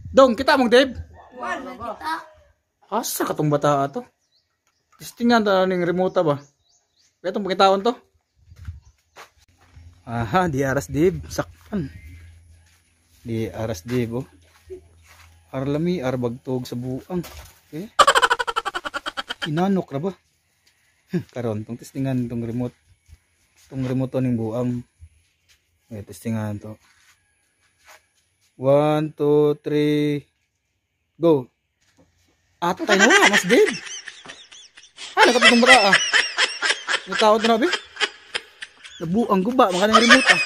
Dong, kita mong Dave? Wala kita. Asa katong bata ato? Testingan ta ning remote ba? Kaya itong pangitaon to. Aha, di aras Dave, sakpan. Di aras Dave oh. Arlami arbagtog sa buang. Okay. Inanok ra ba? Karon tong testingan tong remote. Tong remote to ning buang. Okay, testingan to. 1 2 3 go. Atay na wala, mas Dave. Ah, nakatutong bata ah. Nataon na be. Nabuang guba, maka ng remote ah.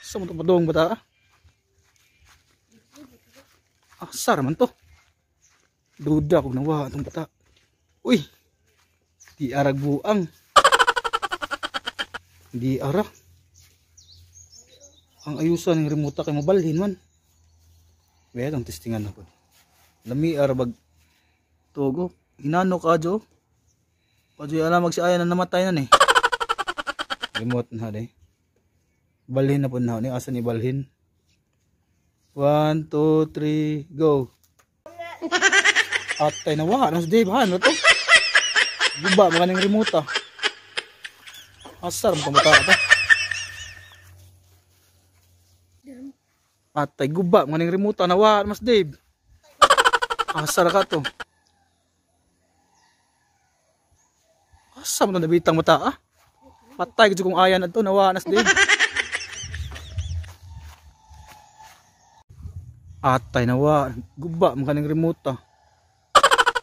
Sa mo padong bata ah. Ah, sar man to. Duda kog nawa atong bata. Uy. Di arag buang. Di ara. Ang ayusan ng remote kay mabalhin man. Wait, ang testingan na po. Lami arabag tugo. Hinano ka jo. Padyo alam magsiaya na namatay na ni. Remote na de. Balhin na po na ni asa ni balhin. 1 2 3 go. Atay na wa nas Dave han to. Guba mga ning remote ah. Asar mo pamata to. Atay guba mga ning remote na wa mas Dave. Asar ka to. Asa mo nabitang mata ah? Patay gid kung ayan adto nawa nas Dave. Atay nawa, guba man kaning remote ah.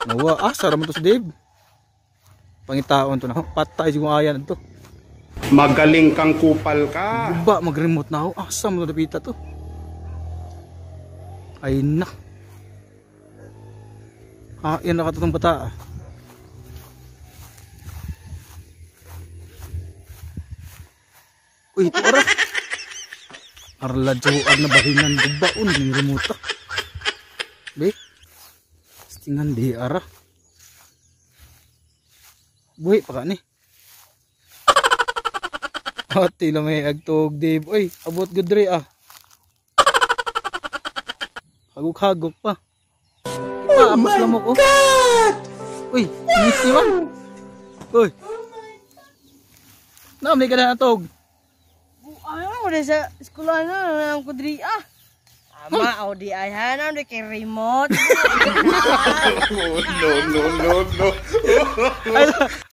Nawa asa ra man to si Dave. Pangitaon to na. Patay gid kung ayan adto. Magaling kang kupal ka. Guba mag remote na ako. Asa mo nabita to? Ay na. Ah, yan na katong bata ah. Uy, ito ara. Arla joag na bahingan gubaon ng remote. Be. Stingan di ara. Buhi pa ka ni. Ati lamay agtog Dave. Uy, abot gud diri ah. Hagok-hagok pa. Oh my lamok, oh. God! Uy, ngisi man. Uy. Naam ni ka na atog. Ano ko sa eskwela na ko diri ah. Ama o di ay hanam di kay remote. No no no no.